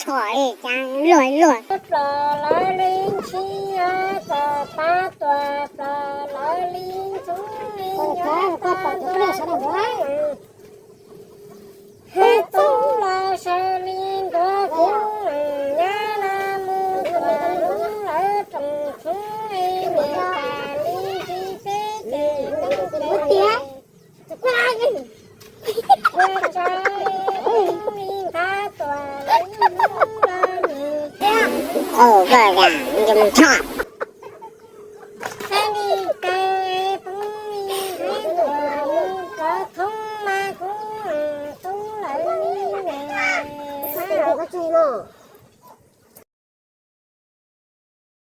Tho li cas luag luag. Plos lawv li ntshis, txom pab tuam plos lawv li ntxhub li nyob tau ntua ntxhub. Hab tub los sawv li ntuav kub, nyab los mus tuam lub lawv rooj tshoob, es niam tas li ntsis peb ces tub tiag. Ua tsaug li nthav tuam li ub los nws thiab. Ua koj zam nco mus tshoj. Saib li kawg poob li nthab tuam mus rov thoob mas kuv tub lawv li nws.